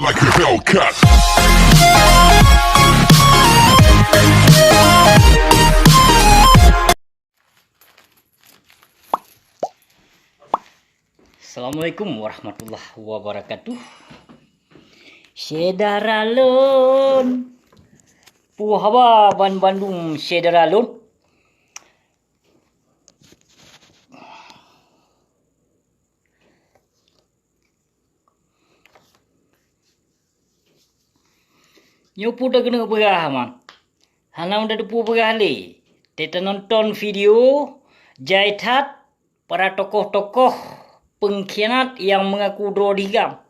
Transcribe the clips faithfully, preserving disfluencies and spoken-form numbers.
Like a Hellcat. Assalamualaikum warahmatullahi wabarakatuh. Syedara lôn. Peue haba banbandum syedara lôn? Nyoe peue takeuneuk peugah, man? Hana meudadeupu peugah lé. Teutanonton video jai that para tokoh-tokoh peungkhianat nyang meungaku droe di GAM.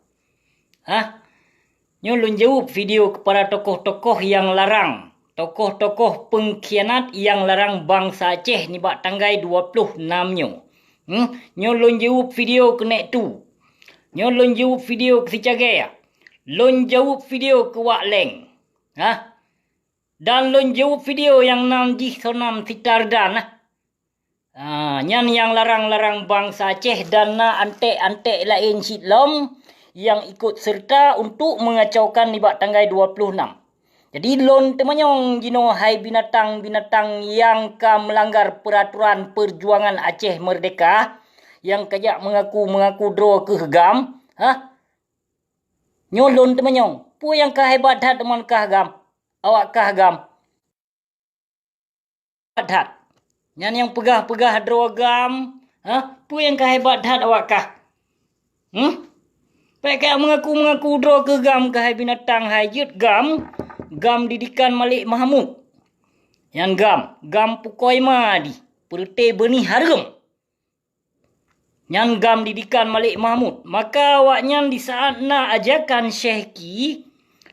Hah? Nyoe lôn jaweueb video keu para tokoh-tokoh nyang larang, tokoh-tokoh peungkhianat nyang larang bansa Aceh nibak tanggai dua ploh nam nyoe. Hmm? Nyoe lôn jaweueb video keu Nek Tu. Nyoe lôn jaweueb video keu si Cagée. Lôn jaweueb video keu Wak Leng. Hah? Dan lôn jaweueb video nyang nan jih soe nan si Tardan, nah. Ah, nyan nyang larang-larang bansa Aceh dan na antek-antek laén cit lom nyang ikot serta untuk mengacaukan nibak tanggai dua ploh nam. Jadi lôn teumanyong jinoe hai binatang-binatang nyang ka meulanggar peuraturan peujuangan Aceh Meurdehka, nyang ka jak meungaku-meungaku droe keuh GAM, hah? Nyoe lôn teumanyong, peue nyang ka hebat that deungon kah GAM? Awak kah GAM? That. Nyan nyang peugah-peugah droe GAM, ha? Peue nyang ka hebat that awak kah? Hmm? Pek kah meungaku-meungaku droe keuh GAM keuhai binatang hai jeuet GAM, GAM didikan Malik Mahmud. Nyan GAM, GAM pukoi ma di, peureuté beunih hareuem. Nyan GAM didikan Malik Mahmud. Maka awaknyan di saat na ajakan Syehki,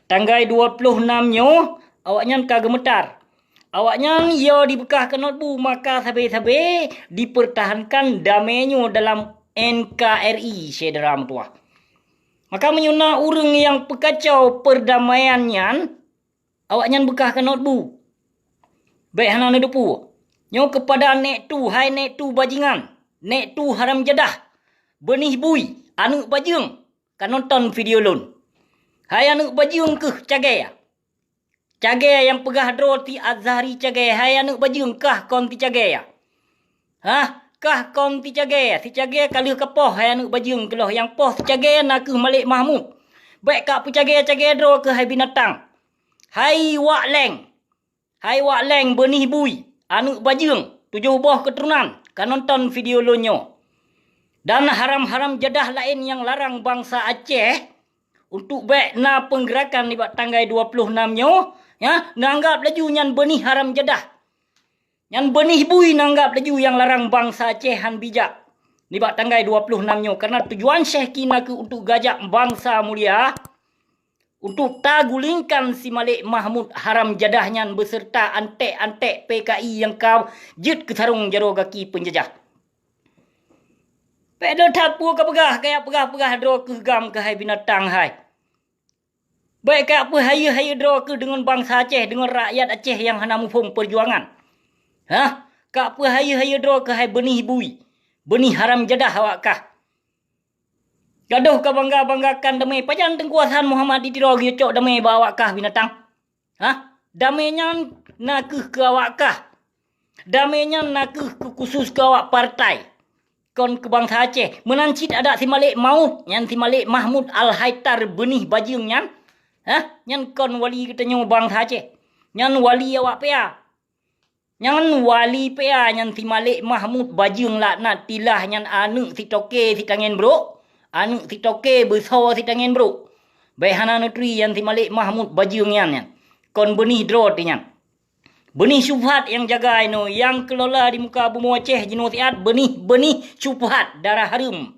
tanggai dua ploh nam nyoe, awaknyan ka geumeutar. Awaknyan yo dibeukah keunot bu, maka sabe-sabe dipeurtahankan damé nyoe dalam N K R I, syedara meutuwah. Maka meunyoe na ureuëng nyang peukacau peurdamaian nyan, awaknyan beukah keunot bu. Bék hana neudeupu. Nyoe keupada Nek Tu, hai Nek Tu bajingan, Nek Tu haram jadah, beunih bui, aneuëk bajeueng, ka nonton video lôn. Hai aneuëk bajeueng keuh Cagée. Cagée nyang peugah droe ti Azhari Cagée, hai aneuëk bajeueng kah kon ti Cagée. Hah? Kah kon si Cagée, si Cagée ka lheueh ka poh hai aneuëk bajeueng keuloh nyang poh si Cagée na keuh Malik Mahmud. Bék ka peucagée-cagée droe keuh hai binatang. Hai Wak Leng. Hai Wak Leng beunih bui, aneuëk bajeueng, tujoh boh keuturonan, ka nonton video lôn nyoe. Dan haram-haram jadah laén nyang larang bansa Aceh untuk bék na peunggeurakan nibak tanggai dua ploh nam nyoe, ya, neuanggab laju nyan beunih haram jadah. Nyan beunih bui neuanggab laju nyang larang bansa Aceh han bijak nibak tanggai dua ploh nam nyoe, karena tujuan Syehki na keuh untuk geujak bansa mulia, untuk tagulingkan si Malik Mahmud haram jadah nyan beserta antek-antek P K I nyang ka jeuet keu sarong jaroe gaki peunjajah. Pék lôn that peue ka peugah, kajak peugah-peugah droe keuh GAM keuhai binatang hai. Bék ka peuhayeue-hayeue droe keuh deungon bansa Aceh, deungon rakyat Aceh nyang hana muphom peujuangan. Hah? Ka peuhayeue-hayeue droe keuhai beunih bui, beunih haram jadah awak kah. Gadoh ka bangga-banggakan damé, pajan Teungku Hasan Muhammad di Tiro geuyue cok damé bak awak kah binatang? Hah? Damé nyan na keuh keu awak kah? Damé nyan na keuh keu khusus keu awak partai, kon keu bansa Aceh. Meunan cit adak si Malik Maut, nyan si Malik Mahmud Al-Haitar beunih bajeueng nyan, hah? Nyan kon wali geutanyoe bansa Aceh. Nyan wali awak P A. Nyan wali P A nyan si Malik Mahmud bajeueng laknat tilah nyan aneuëk si toke si tangen brok, aneuëk si toke beusoe si tangen brok. Bék hana neuturi nyan si Malik Mahmud bajeueng nyan, nyan kon beunih droe teuh nyan. Beunih syubhat nyang jaga inoe, nyang keulola di muka bumoe Aceh jinoe siat beunih-beunih syubhat darah hareuem.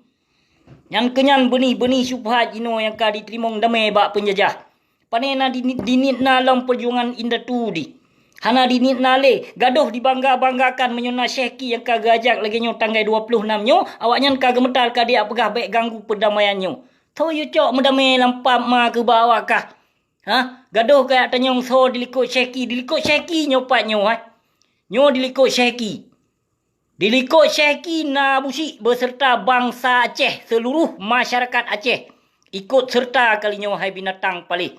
Nyan keuh nyan beunih-beunih syubhat jinoe nyang ka jiteurimong damé bak peunjajah. Pané na di, di niet na lom peujuangan indatu di. Hana di niet na lé, gadoh dibangga-banggakan meunyoe na Syehki nyang ka geuajak lagée nyoe tanggai dua ploh nam nyoe, awaknyan ka geumeutar ka dijak peugah bék ganggu peudamaian nyoe. Soe yue cok meudamé lam pap ma keu bak awak kah? Hah? Gadoh kajak tanyong soe dilikot Syehki, dilikot Syehki nyoe pat nyoe, hai? Nyoe dilikot Syehki. Dilikot Syehki na Abusyik beserta bansa Aceh, seluruh masyarakat Aceh. Ikot seureuta kali nyoe hai binatang paléh.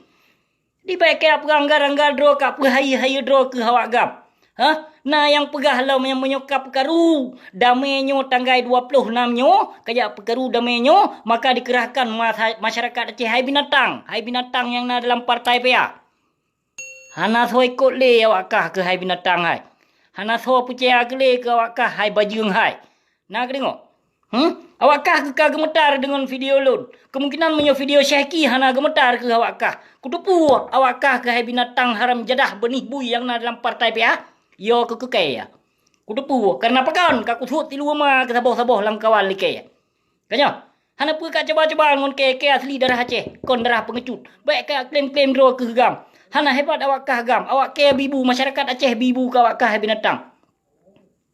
Di bèk kajak peurangga-rangga droe, kajak peuhayeue-hayeue droe keu awak GAM. Hah? Na nyang peugah lom nyang meunyoe ka peukaru damé nyoe tanggai dua ploh nam nyoe, kajak peukaru damé nyoe, maka dikerahkan masa-, masyarakat Aceh hai binatang, hai binatang nyang na dalam partai P A. Hana soe ikot lé awak kah keuhai binatang hai. Hana soe peucaya keu lé keu awak kah hai bajeueng hai. Na keudeungoe? Hmm? Awak kah keu ka geumeutar deungon video lôn. Kemungkinan meunyoe video Syehki hana geumeutar keu awak kah. Kuteupue awak kah keuhai binatang haram jadah beunih bui nyang na dalam partai P A. Yo keu keukai ya. Kuteupue karena pakon ka kusuet tilu ma keu saboh-saboh lam kawan likée. Ka nyoe, hana peue ka cuba-cuba ngon kée-kée asli darah Aceh, kon darah peungeucut. Bèk ka klaim-klaim droe keu GAM. Hana hebat awak kah GAM, awak kée bibu, masyarakat Aceh bibu keu awak kah binatang.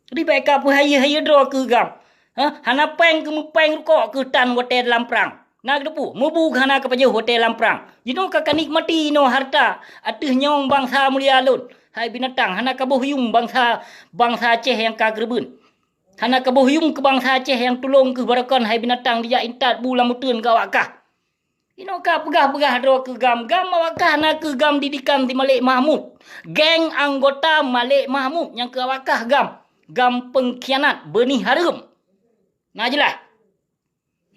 Jadi bèk ka peuhayeue-hayeue droe keu GAM. Ha? Hana péng keu meupéng rukok keu tan watée dalam prang. Na keuteupue, mubu hana kapajoh watée lam prang. Jinoe ka kanikmati inoe harta ateueh nyawöng bansa mulia lôn. Hai binatang, hana kaboh yuem bansa, bansa Aceh nyang ka keureubeuen. Hana kaboh yuem keu bansa Aceh nyang tulông keuh barokon hai binatang dijak intat bu lam uteuen keu awak kah. Inoe ka peugah-peugah droe keu GAM. GAM awak kah na keuh GAM didikan si Malik Mahmud. Geng anggota Malik Mahmud nyang keu awak kah GAM. GAM pengkhianat, beunih hareuem. Na jeulaih?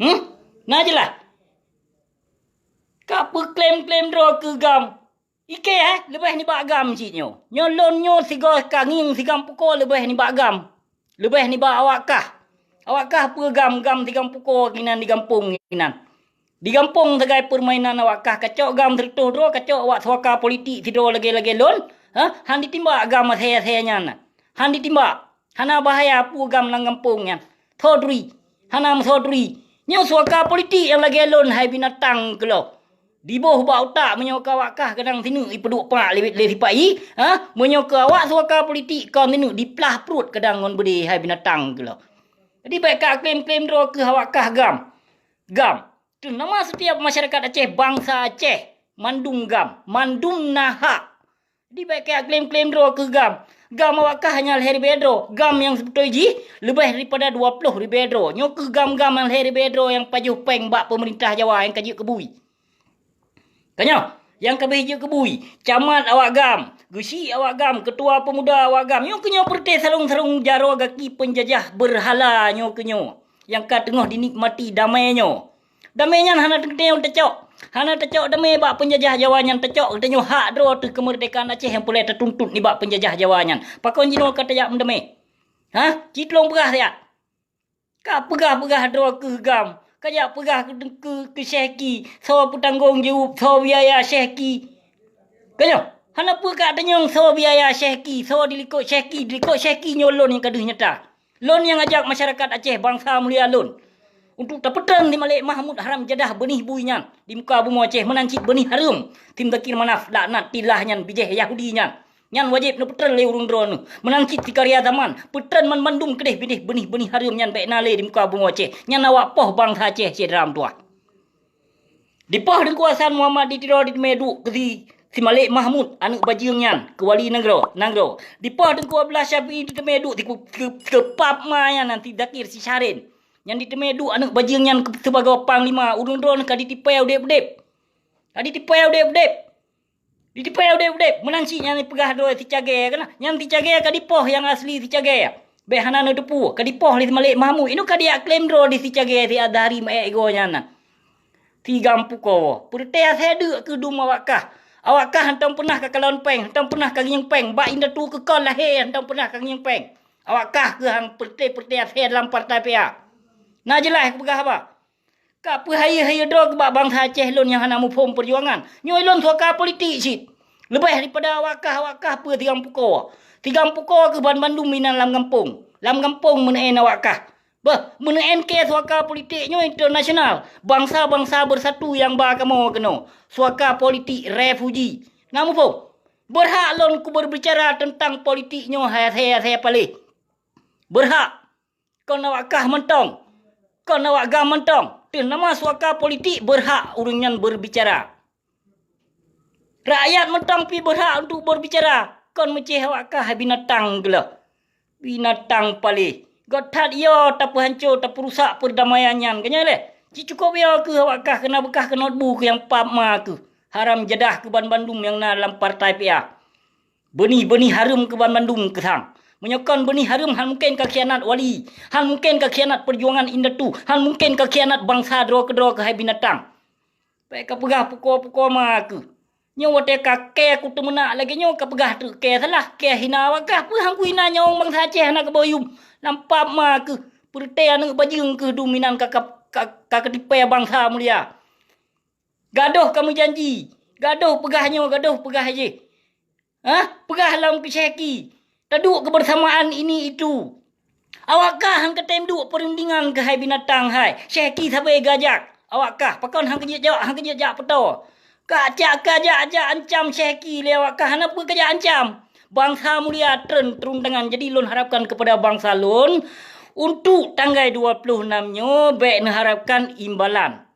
Hmm? Na jeulaih? Ka peuklaim-klaim droe keu GAM. Ikée, eh, leubeh nibak GAM cit nyoe. Nyoe lôn nyoe sigoe ka ngieng si GAM pukoe leubeh nibak GAM. Leubeh nibak awak kah. Awak kah peue GAM, GAM si GAM pukoe inan di gampông inan. Di gampông sagai peurmainan awak kah, kacok GAM sireutôh droe, kacok awak suaka politik sidroe lagée-lagée lôn, ha? Han ditimbak GAM asée-asée nyan. Han ditimbak. Hana bahaya peue GAM lam gampông nyan. Sodri. Hana meusodri. Nyoe suaka politik nyang lagée lôn hai binatang keuloe. Diboh bak utak meunyoe keu awak kah kadang sineuk ipeuduek pak lé, lé sipa-i, ha? Meunyoe keu awak suaka politik kon sineuk diplah pruet kadang ngon beudé hai binatang keuloe. Jadi bèk ka klaim-klaim droe keu awak kah GAM. GAM. Teunama setiap masyarakat Aceh, bansa Aceh, mandum GAM, mandum na hak. Di bèk kajak klaim-klaim droe keu GAM. GAM awak kah hanya lhèe ribèe droe. GAM nyang seubeutôi jih leubeh daripada dua ploh ribèe droe. Nyoe keuh GAM-GAM nyang lhèe ribèe droe nyang pajoh péng bak peumeurintah Jawa nyang ka jeuet keu bui. Ka nyoe, nyang ka beh jeuet keu bui, camat awak GAM, geusyik awak GAM, keutua peumuda awak GAM. Nyoe keuh nyoe peureuteh sarong-sarong jaroe gaki peunjajah beurhala nyoe keuh nyoe. Nyang ka teungoh dinikmati damé nyoe. Damé nyan hana teukeudéh tacok. Hana tacok damé bak peunjajah Jawa nyan, tacok geutanyoe hak droe teuh keumeurdekaan Aceh nyang peureulée tatuntut nibak peunjajah Jawa nyan. Pakon jinoe ka tajak meudamé? Hah? Ci tulông peugah siat. Ka peugah-peugah droe keu GAM. Kajak peugah keu, keu, keu Syehki. Soe peutanggong jaweueb, soe biaya Syehki. Ka nyoe, hana peue ka tanyong soe biaya Syehki, soe dilikot Syehki. Dilikot Syehki nyoe lôn nyang ka deuh nyata. Lôn nyang ajak masyarakat Aceh bansa mulia lôn untuk tapeutreun di Malik Mahmud haram jadah beunih bui nyan di muka bumoe Aceh meunan cit beunih hareuem. Tim Zakir Manaf laknat tilah nyan bijéh Yahudi nyan. Nyan wajéb neupeutreun lé ureuëng droeneuh. Meunan cit sikarya zaman peutreun banmandum keudeh bideh beunih-beunih hareuem nyan bék na lé di muka bumoe Aceh. Nyan awak poh bansa Aceh syedara meutuwah. Dipoh Teungku Hasan Muhammad di Tiro diteumé duek keu si, si Malik Mahmud, aneuëk bajeueng nyan, keu wali nanggroe, nanggroe. Dipoh Teungku Abdullah Syafi'i diteumé duek si ku-, keu, keu pap ma nyan, si Zakir, si Syahrin. Nyan diteumé duek aneuëk bajeueng nyan keu, sibagoe panglima, ureuëng droeneuh ka ditipée udeb-udeb. Ka ditipée udeb-udeb. Ditipée udeb-udeb. Meunan cit nyan peugah droe si Cagée kana. Nyan si Cagée ka dipoh nyang asli si Cagée. Bék hana neuteupeue, ka dipoh lé si Malik Mahmud. Inoe ka dijak klaim droe di si Cagée si Azhari meuék igoe nyan na. Si GAM pukoe. Peureutée asée deuk keu dum awak kah. Awak kah hantom peunah ka kalon péng, hantom peunah ka ngieng péng. Bak indatu keu kon lahé hantom peunah ka ngieng péng. Awak kah keuh han peureutée-peureutée asée dalam partai P A. Na jeulaih kupeugah haba. Ka peuhayeue-hayeue droe keu bak bansa Aceh lôn nyang hana muphom peujuangan. Nyoe lôn suaka politik cit. Leubeh daripada awak kah, awak kah peue si GAM pukoe. Si GAM pukoe keuh banmandum inan lam gampông. Lam gampông meuneu'en awak kah. Beuh, meuneu'en kée suaka politik nyoe internasional. Bansa-bansa beusatu nyang ba kamoe keunoe. Suaka politik refuji. Na muphom? Beurhak lôn keu beurbicara teuntang politik nyoe hai asée-asée paléh. Beurhak. Kon awak kah mantong. Kon awak GAM mantong. Teunama suaka politik beurhak ureuëng nyan beurbicara. Rakyat mantong pi beurhak untuk beurbicara. Kon meucéh awak kah binatang geuloh. Binatang paléh. Göt that yo tapeuhanco, tapeurusak peurdamaian nyan. Ka nyan lé. Ci cukôp yo keuh awak kah keunoe beukah keunoe bu keuh nyang pap ma keuh. Haram jadah keu banmandum nyang na lam partai P A. Beunih-beunih hareuem keu banmandum keusang. Meunyoe kon beunih hareuem, hana mungken ka khianat wali, hana mungken ka khianat peujuangan indatu, hana mungken ka khianat bansa droe keudroe keuhai binatang. Bék ka peugah pukoe-pukoe ma keuh. Nyoe watée ka kée kuteumeunak lagée nyoe ka peugah treuk kée salah, kée hina awak kah. Peue han kuhina nyawöng bansa Aceh hana keuboh yum. Lam pap ma keuh, peureutée aneuëk bajeueng keuh dum inan ka, ka, ka, ka keutipée bansa mulia. Gadoh ka meujanji, gadoh peugah nyoe, gadoh peugah jéh. Hah? Peugah lom keu Syehki, taduek keubeusamaan ini itu. Awak kah han katem duek peurundingan keuhai binatang hai. Syehki sabe gajak. Awak kah pakon han keujeuet jaweueb, han keujeuet jak peutoe. Ka cak ka jak, jak ancam Syehki lé awak kah, hana peue ka jak ancam. Bansa mulia treun turun tangan. Jadi lôn harapkan kepada bansa lôn, untuk tanggai dua puluh enam nyoe bék neuharapkan imbalan.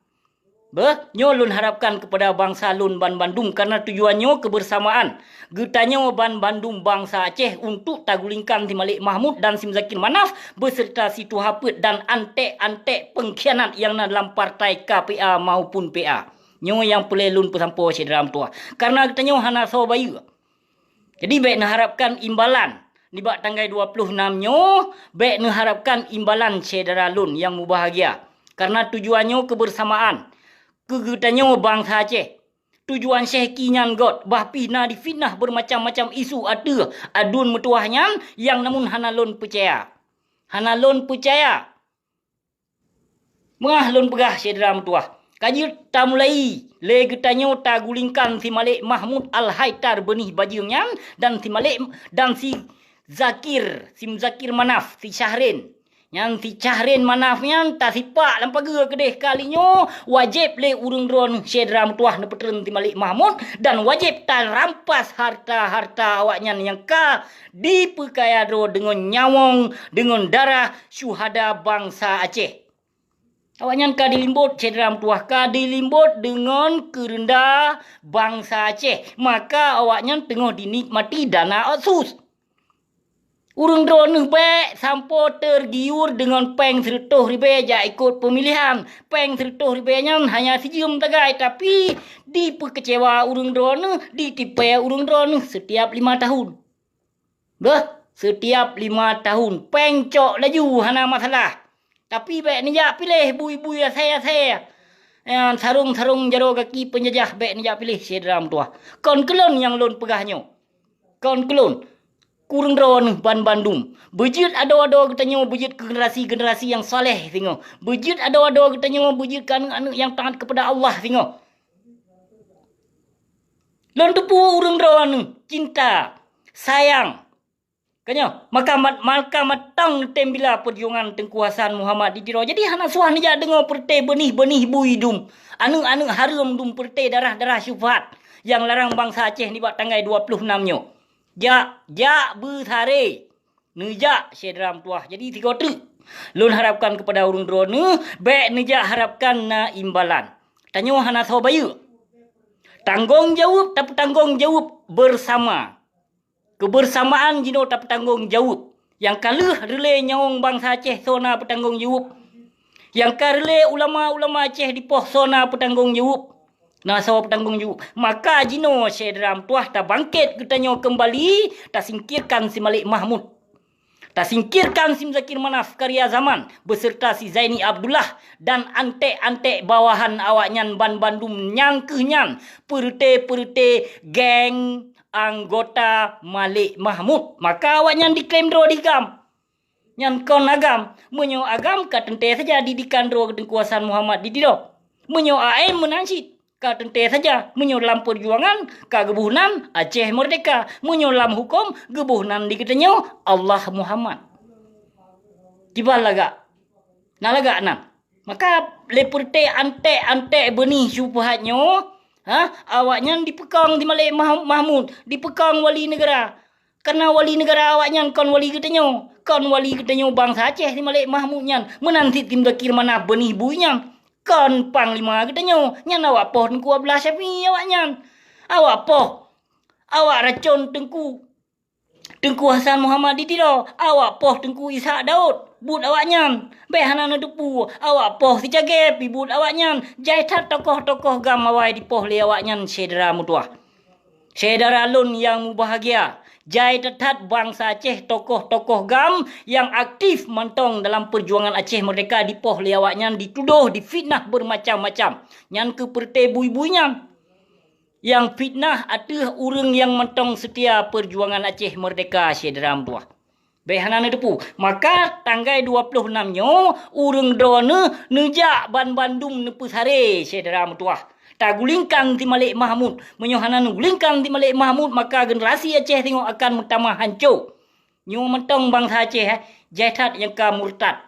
Beuh, nyoe lôn harapkan keupada bansa lôn banmandum, kareuna tujuan nyoe keubeusamaan geutanyoe banmandum bansa Aceh untuk tagulingkan si Malik Mahmud dan si Muzakir Manaf beuseureuta si tuha peuet dan anték-anték peungkhianat nyang na lam partai K P A maupun P A. Nyoe nyang peureulée lôn peusampoe syedara meutuwah, kareuna geutanyoe hana soe bayeue. Jadi bék neuharapkan imbalan nibak tanggai dua puluh enam nyoe, bék neuharapkan imbalan syedara lôn nyang mubahgia, kareuna tujuan nyoe keubeusamaan keu geutanyoe bansa Aceh. Tujuan Syehki nyan göt, bah pih na difitnah beureumacam-macam isu ateueh aduen meutuwah nyan nyang namun hana lôn peucaya. Hana lôn peucaya. Meungaih lôn peugah syedara meutuwah, ka jeuet tamulai lé geutanyoe tagulingkan si Malik Mahmud Al-Haidar beunih bajeueng nyan dan si Malik dan si Zakir, si Muzakir Manaf, si Syahrin. Nyan si Syahrin Manaf nyan tasipak lam pageue keudeh kali nyoe, wajéb lé ureuëng droeneueh syedara meutuwah neupeutreun si Malik Mahmud dan wajéb tarampas harta-harta awaknyan nyang ka dipeukaya droe deungon nyawöng, deungon darah syuhada bansa Aceh. Awaknyan ka dilimbot syedara meutuwah, ka dilimbot deungon keureunda bansa Aceh, maka awaknyan teungoh dinikmati dana otsus. Ureuëng droeneueh bék sampoe teugiur deungon péng sireutôh ribée jak ikot peumilihan. Péng sireutôh ribée nyan hanya sijeuem tagai, tapi dipeukeucewa ureuëng droeneueh, ditipée ureuëng droeneueh seutiab lima tahun. Beuh, seutiab lima tahun, péng cok laju hana masalah. Tapi bék neujak piléh bui-bui asée-asée, nyan sarong-sarong jaroe gaki peunjajah bék neujak piléh syedara meutuwah. Kon keu lôn nyang lôn peugah nyoe. Kon keu lôn, ureuëng droeneueh banmandum. Beujeuet adoe-adoe geutanyoe beujeuet keu generasi-generasi nyang saleh singoh. Beujeuet adoe-adoe geutanyoe beujeuet keu aneuëk-aneuëk nyang taát keupada Allah singoh. Lôn teupeu ureuëng droeneueh cinta, sayang. Ka nyoe, maka mat-, maka mantong neutem bila peujuangan Teungku Hasan Muhammad di Tiro. Jadi hana suah neujak deungoe peureute beunih-beunih bui dum, aneuëk-aneuëk hareuem dum peureute darah-darah syubhat nyang larang bansa Aceh nibak tanggai dua puluh enam nyoe. Jak, jak beusaré. Neujak syedara meutuwah. Jadi sigoe teuk, lôn harapkan keupada ureuëng droeneueh, bék neujak harapkan na imbalan. Tanyoe hana soe bayeue. Tanggong jaweueb tapeutanggong jaweueb beusama. Keubeusamaan jinoe tapeutanggong jaweueb. Nyang ka lheueh reulée nyawöng bansa Aceh soe na peutanggong jaweueb. Nyang ka reulée ulama-ulama Aceh dipoh soe na peutanggong jaweueb. Na soe peutanggong jaweueb. Maka jinoe syedara meutuwah tabangket geutanyoe keumbali, tasingkirkan si Malik Mahmud. Tasingkirkan si Muzakir Manaf karya zaman beuseureuta si Zaini Abdullah dan anték-anték bawahan awaknyan banmandum nyang keuh nyan peureute-peureute geng anggota Malik Mahmud. Maka awaknyan diklaim droe di GAM. Nyan kon agam. Meunyoe agam ka teuntée saja didikan droe Teungku Hasan Muhammad di Tiro. Meunyoe A M meunan cit. Ka teuntée saja, meunyoe lam peujuangan ka geuboh nan Aceh Merdeka, meunyoe lam huköm geuboh nan di geutanyoe Allah Muhammad. Kiban lagak? Na lagak nan. Maka lé peureute anték-anték beunih syubhat nyoe, ha, awaknyan dipeukong di Malik Mah-, Mahmud, dipeukong wali neugara. Kareuna wali neugara awaknyan kon wali geutanyoe, kon wali geutanyoe bansa Aceh si Malik Mahmud nyan, meunan cit si Muzakir Manaf beunih bui nyan, kon panglima geutanyoe, nyan awak poh Teungku Abdullah Syafi'i awaknyan. Awak poh, awak racon Teungku. Teungku Hasan Muhammad di Tiro, awak poh Teungku Ishak Daud, buet awaknyan. Bék hana neuteupeue, awak poh Sicagé pih buet awaknyan. Jai that tokoh-tokoh GAM awai dipoh lé awaknyan, syedara meutuwah. Syedara lôn nyang mubahgia, jai that-that bansa Aceh, tokoh-tokoh GAM nyang aktif mantong dalam peujuangan Aceh Merdeka dipoh lé awaknyan, ditudôh, difitnah beumacam-macam. Nyan keuh peureuté bui-bui nyan nyang fitnah ateueh ureuëng nyang mantong seutia peujuangan Aceh Merdeka, syedara meutuwah. Bék hana neuteupeue. Maka tanggai dua ploh nam nyoe, ureuëng droeneuh neujak ban bandum neupeusaré, syedara meutuwah. Tagulingkang si Malik Mahmud. Meunyoe hana neugulingkang si Malik Mahmud, maka generasi Aceh singoh akan meutamah hanco. Nyoe mantong bansa Aceh, eh, jai that nyang ka murtad.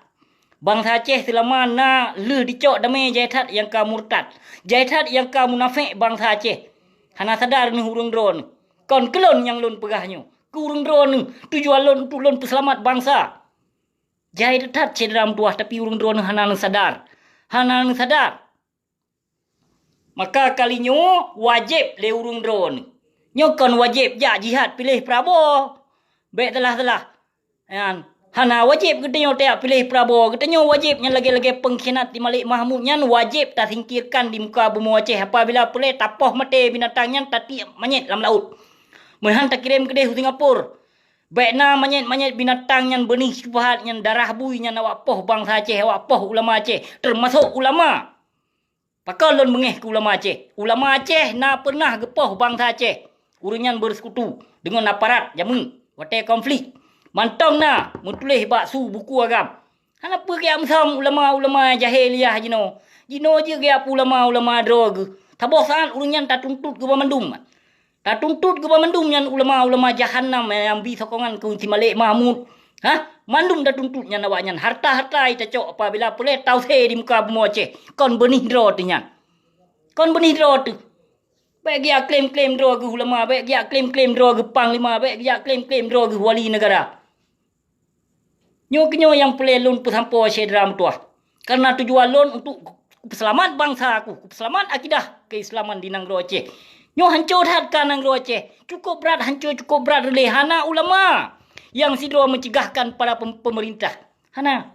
Bansa Aceh seulama na lheueh dicok damé jai that nyang ka murtad. Jai that nyang ka munafék bansa Aceh. Hana sadar neuh ureuëng droeneuh. Kon keu lôn nyang lôn peugah nyoe. Keu ureuëng droeneuh, tujuan lôn untuk lôn peuseulamat bansa. Jai that syedara meutuwah, tapi ureuëng droeneuh hana neusadar. Hana neusadar. Maka kali nyoe wajéb lé ureuëng droeneuh. Nyoe kon wajéb jak jihad piléh Prabowo. Bék salah-salah. Nyan, hana wajéb geutanyoe tajak piléh Prabowo. Geutanyoe wajéb nyan lagée-lagée peungkhianat si Malik Mahmud nyan wajéb tasingkirkan di muka bumoe Aceh. Apabila peureulée tapoh maté binatang nyan, tatiek manyét lam laôt. Meuhan takirém keudeh u Singapura. Bék na manyét-manyét binatang nyan beunih syubhat nyan, darah bui nyan awak poh bansa Aceh, awak poh ulama Aceh, teumasok ulama. Pakon lôn beungéh keu ulama Aceh? Ulama Aceh na peureunah geupoh bansa Aceh. Ureuëng nyan beuseukutu deungon aparat jameun watée konflik. Mantong na meutuléh bak su buku agam. Hana peue geujak meusom ulama-ulama jahiliah jinoe. Jinoe jeuet geujak peue ulama-ulama droe geuh. Saboh saát ureuëng nyan tatuntut keu banmandum. Tatuntut keu banmandum nyan ulama-ulama jahannam nyang bi sokongan keu si Malik Mahmud. Hah? Mandum tatuntut nyan awaknyan. Harta-harta tacok apabila peureulée tausé di muka bumoe Aceh. Kon beunih droe teuh nyan. Kon beunih droe teuh. Bék geujak klaim-klaim droe geuh ulama, bék geujak klaim-klaim droe geuh panglima, bék geujak klaim-klaim droe geuh wali neugara. Nyoe keunyoe nyang peureulée lôn peusampoe, syedara meutuwah. Kareuna tujuan lôn untuk kupeuseulamat bansa ku, kupeuseulamat akidah keuislaman di nanggroe Aceh. Nyoe hanco that ka nanggroe Aceh. Cukôp brat hanco, cukôp brat reulée. Hana ulama nyang sidroe meuceugahkan para pem-, peumeurintah. Hana.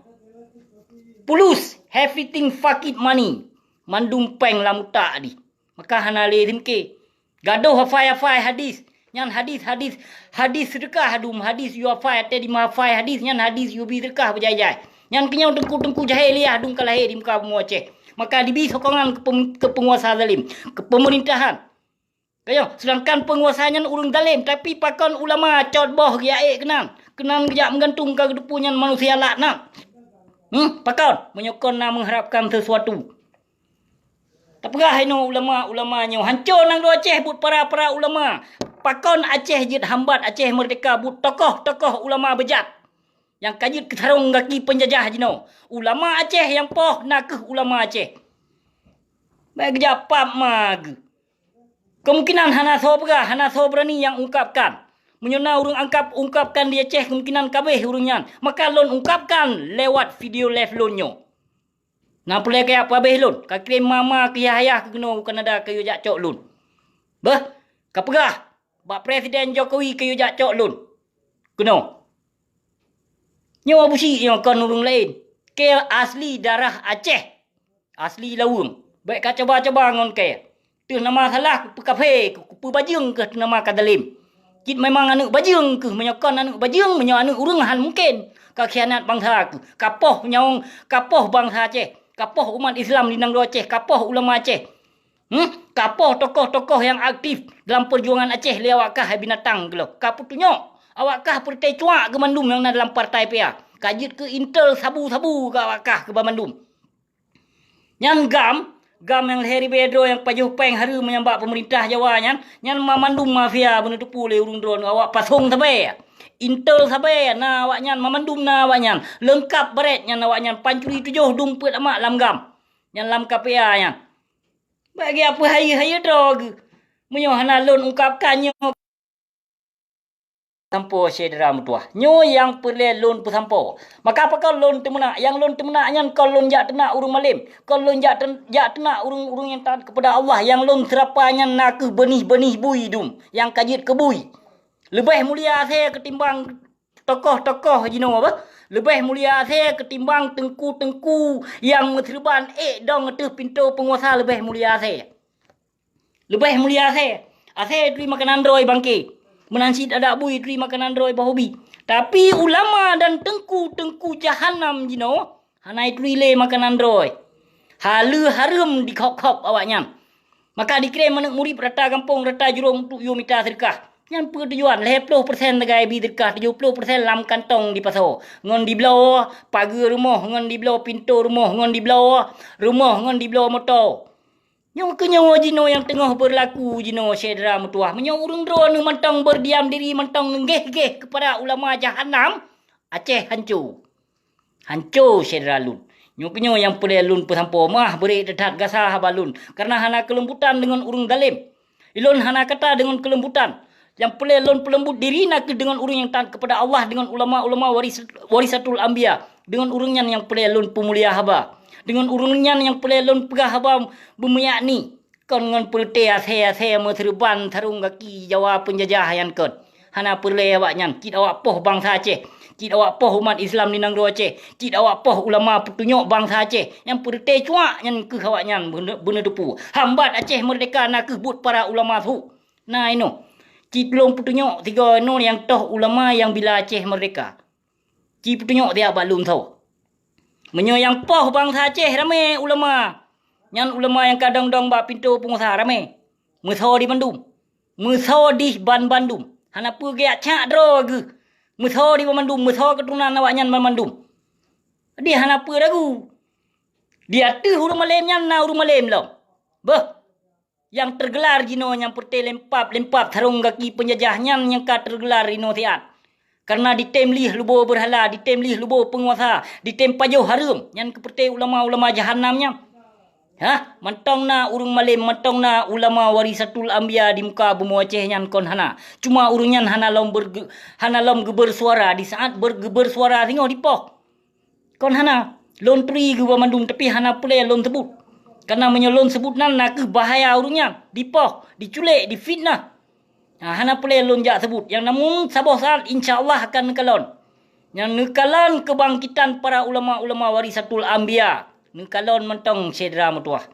Pulus, everything fucking money. Mandum péng lam utak di. Maka hana lé simké. Gadôh hafai-hafai hadis. Nyan hadis, hadis, hadis seudeukah dum, hadis yue hafai, até di meuhafai hadis, nyan hadis yue bi seudeukah beujai-jai. Nyan keunyoe teungku-teungku jahiliah dum ka lahé di muka bumoe Aceh. Maka dibi sokongan keu pem-, keu peunguasa zalim, keu peumeurintahan. Kayong, seudangkan peunguasa nyan ureuëng zalim, tapi pakon ulama cot boh geujak ék keunan. Keunan geujak meugantung ka geuteupeue nyan manusia laknat. Hmm, pakon? Meunyoe kon na meuharapkan sesuatu. Tapeugah inoe ulama-ulama nyoe, hanco nanggroe Aceh buet para-para ulama. Pakon Aceh jeuet hambat Aceh meurdeka buet tokoh-tokoh ulama beujat nyang ka jeuet keu sarong gaki peunjajah jinoe. Ulama Aceh nyang poh na kheueh ulama Aceh. Bék geujak pap ma geuh. Kemungkinan hana soe peugah, hana soe beurani nyang ungkapkan. Meunyoe na ureuëng angkab ungkapkan di Aceh, kemungkinan kabéh ureuëng nyan. Maka lôn ungkapkan lewat video live lôn nyoe. Na peureulée kajak peuhabéh lôn, kakirém mama keu yah-yah keu keunoe u Kanada kayue jak cok lôn. Beuh, kapeugah bak Presiden Jokowi kayue jak cok lôn keunoe. Nyoe Abusyik nyoe kon ureuëng laén. Kée asli darah Aceh, asli Laweueng. Bék kacoba-coba ngon kée. Teuh nama salah, kupeukafé, kupeubajeueng keuh teuh nama ka dalém. Cit memang aneuëk bajeueng keuh, meunyoe kon aneuëk bajeueng, meunyoe aneuëk ureuëng han mungken kakhianat bansa keuh. Kapoh nyawöng, kapoh bansa Aceh, kapoh umat Islam di nanggroe Aceh, kapoh ulama Aceh. Hmm? Kapoh tokoh-tokoh nyang aktif dalam peujuangan Aceh lé awak kah hai binatang keuh lôn. Kapeutunyok awak kah peureuté cuak keu mandum nyang na dalam partai P A. Ka jeuet keu intel sabu-sabu keu awak kah keu banmandum. Nyan GAM, GAM nyang lhée ribée droe nyang pajoh péng hareuem nyang bak peumeurintah Jawa nyan, nyan mamandum mafia beuneuteupeu lé ureuëng droeneuh, awak pasong sabe. Intel sabe na awaknyan, mamandum na awaknyan. Leungkap barét nyan awaknyan, pancuri tujoh dum peuet amak lam GAM. Nyan lam K P A nyan. Bagi apa hayeue-hayeue droe geuh. Meunyoe hana lôn ungkapkan nyoe, sampoe syedara meutuwah. Nyoe nyang peureulée lôn peusampoe. Maka pakon lôn teumeunak? Nyang lôn teumeunak nyan kon lôn jak teunak ureuëng malém, kon lôn jak teu-, jak teunak ureuëng-ureuëng nyang taát keupada Allah. Nyang lôn seurapa nyan na kheueh beunih-beunih bui dum nyang ka jeuet keu bui. Leubeh mulia asèe keutimbang tokoh-tokoh jinoe bah. Leubeh mulia asèe keutimbang teungku-teungku nyang meuseureuban ék dong ateueh pintoe peunguasa, leubeh mulia asèe. Leubeh mulia asèe. Asèe turi makanan droe bangke. Meunan cit adak bui turi makanan droe bahobi. Tapi ulama dan teungku-teungku jahanam jinoe hana ituri lé makanan droe. Haleue hareuem dikhôb-khôb awaknyan. Maka dikirém aneuk murit rata gampông, rata jurông untuk yue mita seudeukah. Nyan peue tujuan? Lhèe ploh persen sagai bi seudeukah, tujoh ploh persen lam kantong dipasoe. Ngon dibloe pageue rumoh, ngon dibloe pintoe rumoh, ngon dibloe rumoh, ngon dibloe moto. Nyoe keuh nyoe jinoe nyang teungoh beurlaku jinoe syedara meutuwah. Meunyoe ureuëng droeneuh mantong beurdiam diri, mantong neugeh-geh keu para ulama jahanam, Aceh hanco. Hanco syedara lôn. Nyoe keuh nyoe nyang peureulée lôn peusampoe, meuah beurék that-that gasa haba lôn, kareuna hana keulembutan deungon ureuëng zalem. Ilôn hana kata deungon keulembutan. Nyang peureulée lôn peuleumbut diri nakeuh deungon ureuëng nyang taát keupada Allah, deungon ulama-ulama waris-, warisatul anbiya. Deungon ureuëng nyan nyang peureulée lôn peumulia haba. Deungon ureuëng nyan nyang peureulée lôn peugah haba beumiyakni. Kon ngon peureute asèe-asèe meuseureuban sarong gaki Jawa peunjajah nyan kon. Hana peureulée awaknyan, cit awak poh bansa Aceh, cit awak poh umat Islam di nanggroe Aceh, cit awak poh ulama peutunyok bansa Aceh. Nyang peureute cuak nyan keuh awaknyan beune-, beuneuteupeu. Hambat Aceh meurdeka nakeuh buet para ulama su. Na inoe, cit lôn peutunyok sigoe inoe nyang toh ulama nyang bila Aceh meurdeka. Ci peutunyok siat bak lôn soe. Meunyoe nyang poh bansa Aceh ramé ulama, nyan ulama nyang ka dong-dong bak pintoe peungusaha ramé. Meusoe di bandum. Meusoe di ban bandum. Hana peue geujak cak droe geuh. Meusoe di ban bandum, meusoe keuturonan awaknyan ban bandum. Di hana peue ragu. Di ateueh ureuëng malém nyan na ureuëng malém lom. Beuh. Nyang teugelar jinoe nyang peureute lempap-lempap sarong gaki peunjajah nyan nyang ka teugelar inoe siat. Kareuna ditém lieh lubo beurhala, ditém lieh lubo peunguasa, ditém pajoh hareuem, nyan keuh peureute ulama-ulama jahanam nyan. Hah, mantong na ureuëng malém, mantong na ulama warisatul anbiya di muka bumoe Aceh nyan kon hana. Cuma ureuëng nyan hana lom beurge-, hana lom geubeursuara, di saat ber-, geubeursuara singoh dipoh. Kon hana, lôn turi geuh ban mandum, tapi hana peureulée lôn seubut. Kareuna meunyoe lôn seubut nan nakeuh bahaya ureuëng nyan, dipoh, diculék, difitnah. Ha, hana peureulée lôn jak seubut. Nyang namun saboh saat insya Allah akan neukalon. Nyang neukalon keubangkitan para ulama-ulama warisatul anbiya. Neukalon mantong syedara meutuwah.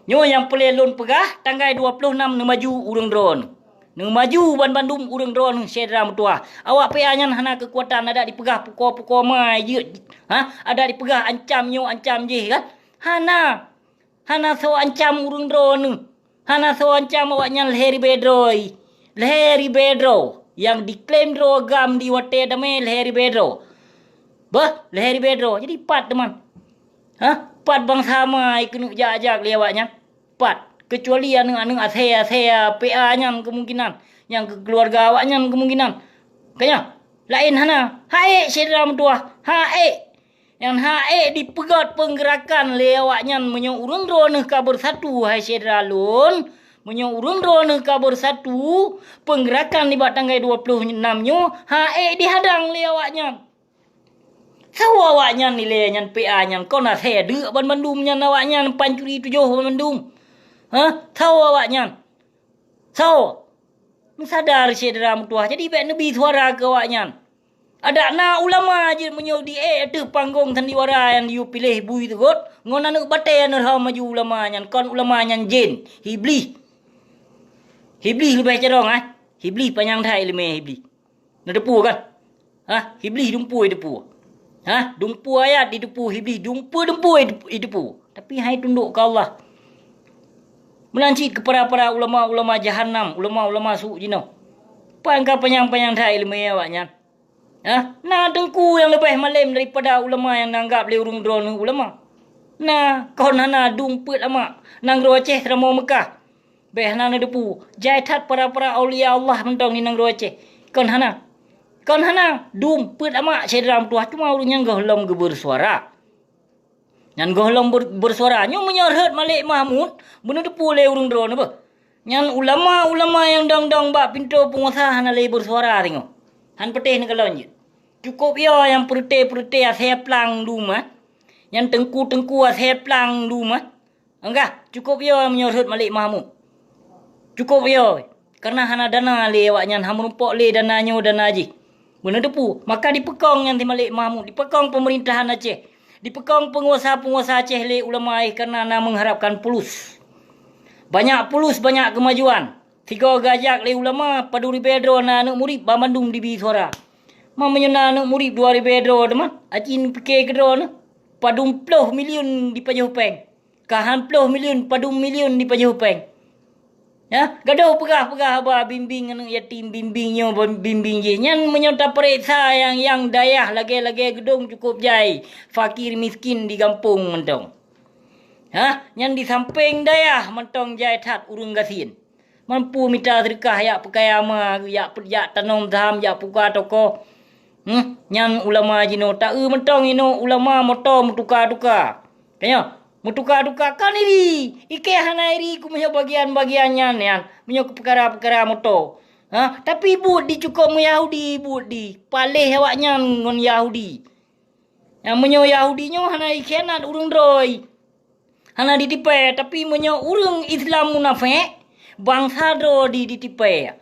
Nyoe nyang peureulée lôn peugah, tanggai dua ploh nam neumaju ureuëng droeneuh. Neumaju ban bandum ureuëng droeneuh syedara meutuwah. Awak P A nyan hana keukuatan, adak dipeugah pukoe-pukoe ma jeuet, ha? Adak dipeugah ancam nyoe ancam jéh kan? Hana. Hana soe ancam ureuëng droeneuh. Hana soe ancam awaknyan lhée ribée droe. Lhée ribée droe. Nyang diklaim droe GAM di watée damé lhée ribée droe. Beuh, lhée ribée droe. Jadi pat teuma. Hah? Pat bansa ma keuneuk jak-jak lé awaknyan? Pat, keucuali aneuëk-aneuëk asée-asée P A nyan keumungkinan, nyang keu keuluwarga awaknyan keumungkinan. Ka nyan, laén hana. Ha'ék syedara meutuwah, ha'ék. Nyang ha'ék dipeugét peunggeurakan lé awaknyan meunyoe ureuëng droeneuh ka beursatu, hai syedara lôn. Meunyoe ureuëng droeneuh ka beursatu, peunggeurakan nibak tanggai dua ploh nam nyoe ha'ék dihadang lé awaknyan. Soe awaknyan ilée nyan P A nyan kon asée deuk ban mandum nyan awaknyan pancuri tujoh ban mandum. Hah? Soe awaknyan? Soe? Meusadar syedara meutuwah, jadi bék neubi suara keu awaknyan. Adak na ulama jeuet meunyoe di ék ateueh panggong sandiwara nyang yue piléh bui teugot ngon aneuëk batée neuhom maju ulama nyan, kon ulama nyan jén, hiblih. Hiblih leubeh carông, eh. Hiblih panyang that iéleumé hiblih. Neuteupeue kan? Hah? Iblih dumpeue iteupeue. Hah? Dumpeue ayat iteupeue, iblih dumpeue-dumpeue iteupeue. Tapi hai tundok keu Allah. Meunan cit keu para-para ulama-ulama jahanam, ulama-ulama su jinoe. Pan ka panyang-panyang that iéleumé awaknyan. Hah? Na teungku nyang leubeh malém daripada ulama nyang neuanggab lé ureuëng droeneuh ulama. Na, kon hana dum peuet amak. Nanggroe Aceh seuramoe Meukah. Bék hana neuteupeue, jai that para-para aulia Allah mantong di nanggroe Aceh. Kon hana. Kon hana, dum peuet amak syedara meutuwah, cuma ureuëng nyan gohlom geubeursuara. Nyan gohlom ber-, beursuara. Nyoe meunyoe rhot Malik Mahmud, beuneuteupeu lé ureuëng droeneuh beuh. Nyan ulama-ulama nyang dong-dong bak pintoe peunguasa hana lé beursuara singoh. Han peutéh neukalon jeuet. Cukôp yo nyang peureute-peureute asée plang dum, eh. Nyan teungku-teungku asée plang dum, eh. Enggah, cukôp yo meunyoe rhot Malik Mahmud. Cukôp yo. Karena hana dana lé awaknyan, hana meurumpok lé dana nyoe dana jih. Beuneuteupeu, maka dipeukong nyan si Malik Mahmud, dipeukong peumerintahan Aceh, dipeukong peunguasa-peunguasa Aceh lé ulama, eh, karena na mengharapkan fulus. Banyak fulus, banyak kemajuan. Sigoe geujak lé ulama, padum ribée droe na aneuëk murit, banmandum dibi suara. Ma meunyoe na aneuëk murit dua ribée droe teuma, aci pike keudroe neuh, padum ploh milyun dipajoh péng. Ka han ploh milyun, padum milyun dipajoh péng. Ya, gadoh peugah-peugah haba bimbing aneuëk yatim, bimbing nyoe, bimbing jih. Nyan meunyoe tapareksa nyang, nyang dayah lagée-lagée Geudong cukôp jai, fakir miskin di gampông mantong. Ha, nyan di sampéng dayah mantong jai that ureuëng gasien. Mampu mita seudeukah, jak peukaya ma, jak, jak tanom saham, jak puka toko. Hmm, nyan ulama jinoe, ta-eu mantong inoe ulama moto meutuka-tuka. Tanyoe, meutuka-tuka kon iri, ikei hana iri keu meunyoe bagian-bagian nyan, nyan. Meunyoe keu peukara-peukara moto. Ha, tapi buet di cukôp meuYahudi, buet di. Paléh awaknyan ngon Yahudi. Nyang meunyoe Yahudi nyoe hana jikhianat ureuëng droe, hana jitipée, tapi meunyoe ureuëng Islam munafék, bansa droe di, jitipée.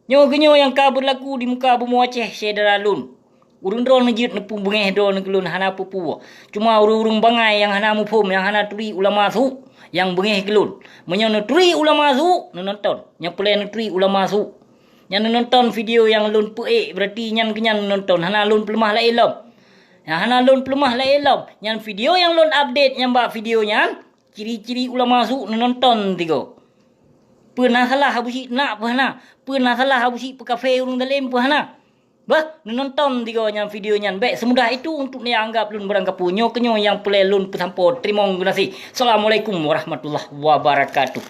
Nyoe geunyoe nyang ka beurlaku di muka bumoe Aceh syedara lôn. Ureuëng droe neujeuet neupeubeungéh droe keu lôn hana peue-peue. Cuma ureuëng-ureuëng bangai nyang hana muphom, nyang hana turi ulama su, nyang beungéh keu lôn. Meunyoe neuturi ulama su, neunonton. Nyang peureulée neuturi ulama su. Nyang neunonton video nyang lôn peuék, berarti nyan keu nyan neunonton, hana lôn peuleumah laén lom. Nyang hana lôn peuleumah laén lom, nyan video nyang lôn update nyang bak video nyan, ciri-ciri ulama su neunonton tigo. Peue na salah Abu Syik nak peue hana? Peue na salah Abu Syik peukafé ureuëng dalem peue hana? Bah, neunonton tigo nyan video nyan. Bék seumudah itu untuk neuanggab lôn barangkapeue. Nyoe keuh nyoe nyang peureulée lôn peusampoe. Teurimong geunaséh. Assalamualaikum warahmatullahi wabarakatuh.